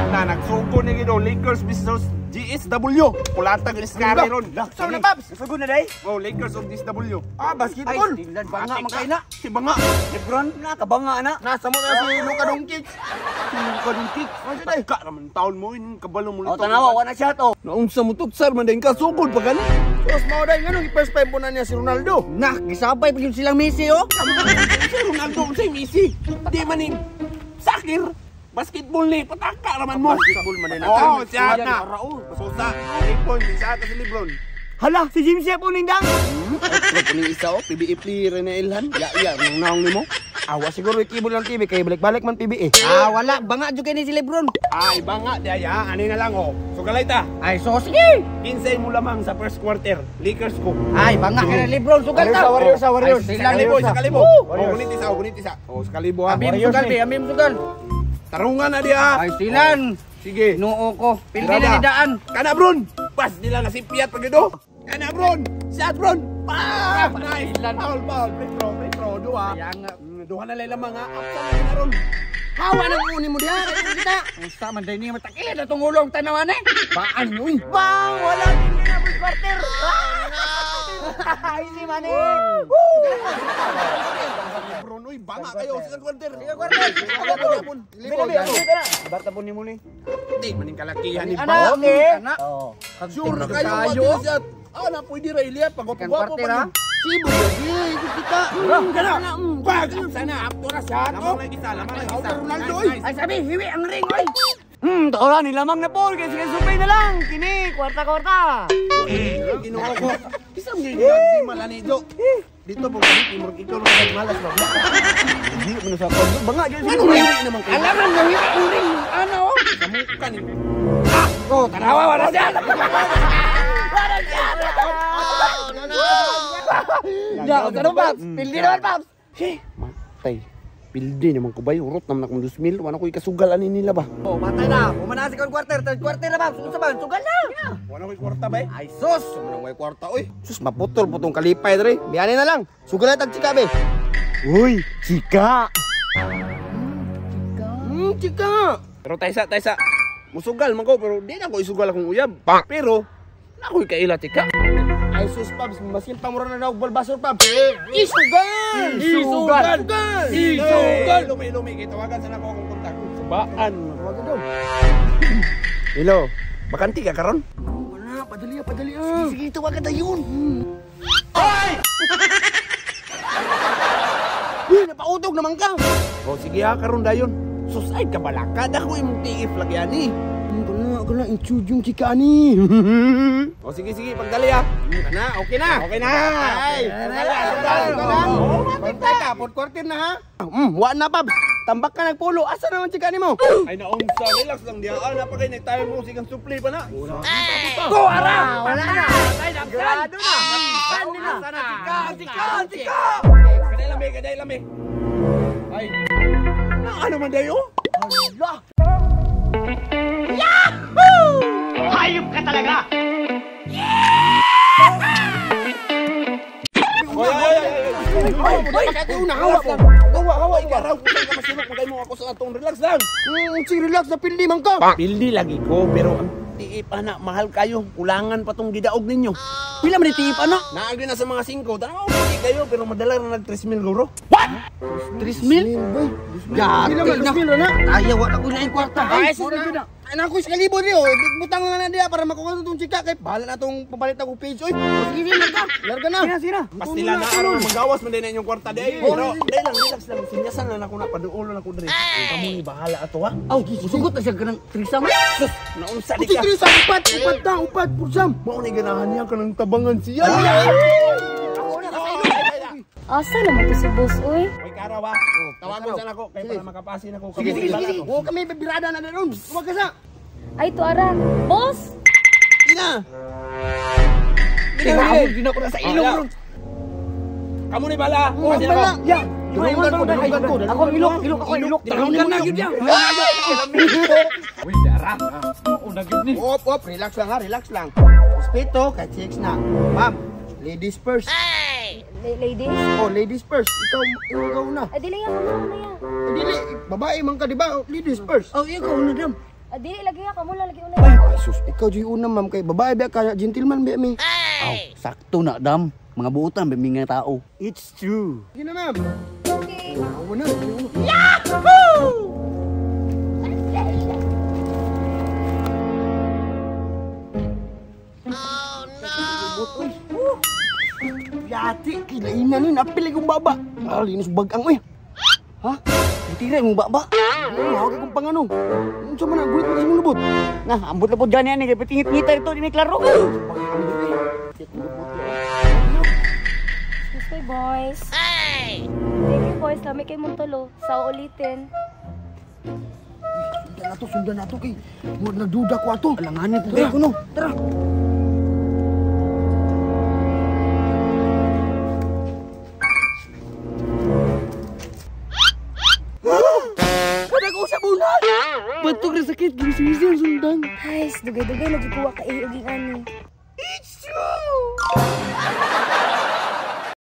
Na nagsuko ni gido Lakers versus GSW. Kulata gyud iskari ron. Sa na Paps? Sugod na day. Oh, Lakers of GSW. Ah, basketball. Ay, tingnan banga man kay na. Si Banga. Lebron na kabanga na. Nasa mo na si Luka Doncic. Luka Doncic. Ano day? Ka raman taon mo in kabalo mo Oh, tanawa wa na siya to. Naunsa mo tutsar man din ka sugod pa gani. Sus mao day nganong i-first five mo na niya si Ronaldo. Nah, gisabay pa gyud silang Messi oh. Si Ronaldo unsay Messi. Di man ni soccer. Basketball ni pataka raman mo. Basketball man din. Oh, siya na. Susa, 3 points isa ka si LeBron. Hala, si James po nindang. Outro ni isa oh, PBA player na ilhan. Ya ya nang naong nimo. Awa siguro ikibol lang TV kay balik-balik man PBA. Ah, wala banga jud kay ni si Lebron. Ah, iba nga di ay ha. Ani na lang oh. Sugalay ta. Ay, so sige. Kinsay mo lamang sa first quarter. Lakers ko. Ay, banga kay ni Lebron sugal ta. Warriors, sa Warriors, Ay, Sa silang kalibo, Warriors. sa kalibo. Oh, gunit isa, oh, gunit isa. Oh, sa kalibo ha. Abi mo sugal, be, abi mo sugal. Tarungan na di ha. Ay, silan. Sige. Noo ko. Pildi na ni daan. Kana Bron. Pas nila na si Piat pag ito. Kana Bron. Shot Bron. Pa! Nice. Foul, foul. Free throw, free throw. Duha. Kaya nga. Duha na lang lamang ha. Up sa na ron. Hawa nang uni mo diha kay kita. Unsa man day ni matakilid na tong ulong tanawan eh. Baan uy. Bang, wala din na first quarter. Easy money. Bron uy, banga kayo second quarter. Second quarter. Libo. Bata po ni mo ni. Di maning kalakihan ni Anak, Bang. anak. Sure na kayo wa shot. Ah, na pwede ra iliya pag Second gwapo quarter, pa. ha? Sibo lagi ikot kita. Kana. Bag sana up to na shot. Lamang lang isa, lamang lang isa. Ronaldo, oy. Ay sabi, hiwi ang ring oy. Taora ni lamang na Paul kay sige supay na lang. Kini kwarta-kwarta. Ginoo ko. Isang ganyan di malanido. Dito po kami timur ikaw na malas ba? Hindi mo na sa kondo. Banga gyud Ano hiwi naman kayo? Alaman na hiwi ang ring. Ano? Sa mukha ni. Oh, tanawa wala siya. Wala siya. Ya, ano Paps? Pildi naman Paps. Matay. Pildi naman ko ba? Urot naman akong 2,000. Wala ko'y kasugal ani nila ba? Oh, matay na. Umana second quarter, third quarter na Paps. Unsa ba? Sugal na. Wala ko'y kwarta ba eh? Ay sus, Manang way kwarta oy. Sus maputol po tong kalipay dre. Biyani na lang. Sugal tag chika be. Uy, chika. Chika. Pero taysa, taysa. Musugal man ko pero di na ko isugal akong uyab. Pero na ko'y kaila tika. Ay sus Pabs, maskin pamura na daw balbasor Pabs. Isugal! Isugal! Isugal! Isugal! Lumi, lumi. Kitawagan sana ko akong kontak. Sabaan. Tawagan daw. Hello. Bakanti ka karon? Wala, padali ah, padali ah. Sige, tawagan na yun. Uy, napautog naman ka. O sige ha, karon dayon. Sus ay kabalakad ako imong TF lagi ani. Kana, kana, intrude yung chika ani. O sige sige, pagdali ha. Kana, okay na. Okay na. Ay, Sugal, sugal, sugal. sugal. Bantay ka, fourth quarter na ha. Wa na Pabs. Tambak ka nagpulo. Asa naman chika ni mo? Ay naunsa, relax lang diya. Ah, napakay nagtayo mo sigang supli pa na. Go ara. Wala na. Grado na. Sana chika, chika, chika. Kaday lami, kaday lami. Ay. Na ano man dayo? Hala. Hayop ka talaga! Oy, oy, oy, oy. Ay, bakit una hawa mo? Hawa, hawa, ikaw. Kung ka masulok, magay mo ako sa atong relax lang. Sige, relax na pildi man ka. Pildi lagi ko, pero ang tiip ana, mahal kayo. Kulangan pa tong gidaog ninyo. Pila man ni tiip ana? Naagi na sa mga 5. Tanaw, pili kayo, pero madala na nag 3,000 guro. 3,000? Boy. Yati Pila man, na. 2,000 na. Ayaw, wala ko na yung kwarta. Ay, sus na. Ay, naku, sa kalibo di, oh. Butang na na diya para makuha na itong chika. Kay bahala na itong papalit na kong page, oy. Sige, sige, larga. Larga na. Sina, sina. Pastila na aron magawas man din na inyong kwarta di ay. Pero dai lang, relax lang. Sinyasan na nako na paduolo na ko diri. Kamo ni bahala ato ha. Aw, sugot na siya ganang trisam. Sus, naunsa di Uti, ka. trisa, upat, upat na, upat, pursam. Mao ni ganahan niya kanang tabangan siya. Asa naman to si boss, uy? May karaw ha. Tawagon sana ko kay para makapasin ako. Sige, sige, sige. Oo, kami, bibirada na na ron. Huwag ka sa. Ay, to ara. Boss! Ina. Tingnan din ako na sa ilong ron. Kamo ni bala. Oh, Pasin ako. bala. Ya, Dalunggan ko, dalunggan ko. Ako ang ilok, ilok ako ilok. Dalunggan na gyud niya. Uy, dara. Una gyud ni. Op, op, relax lang ha, relax lang. Respeto, kay chicks na. Ma'am, ladies first. Ladies? Oh, ladies first. Ikaw, ikaw na. Ay, dili yan. Ano na yan? Eh, dili, babae man ka, di ba? Ladies first. Oh, ikaw na dam. Ah, dili lagi ka mo lang lagi una. Ay, sus, ikaw jud una ma'am kay babae ba kaya gentleman ba mi. Aw, sakto na dam. Mga buutan ba mga tao. It's true. Sige na ma'am. Okay. Ako na. Yati, kilainan nun. Apil kong baba. Ah, linos bagang, uy. Ha? Tira mong baba. Ay, hawak akong pangano. Unsa man ang gulit mo sa mong lubot? Nah, ambot na po dyan yan. Kaya patingit-ngita ito, di may klaro. Excuse me, boys. Hey! Thank you, boys. Lami kay mong tulo. Sa ulitin. Sundan na to kay. Murag nagduda ko ato. Alanganin po kayo no. Tara. Wala ko sa bulan. Batok na sakit, ginisisi ang sundang. Ay, dugay-dugay na jud ko wa ka iuging ani.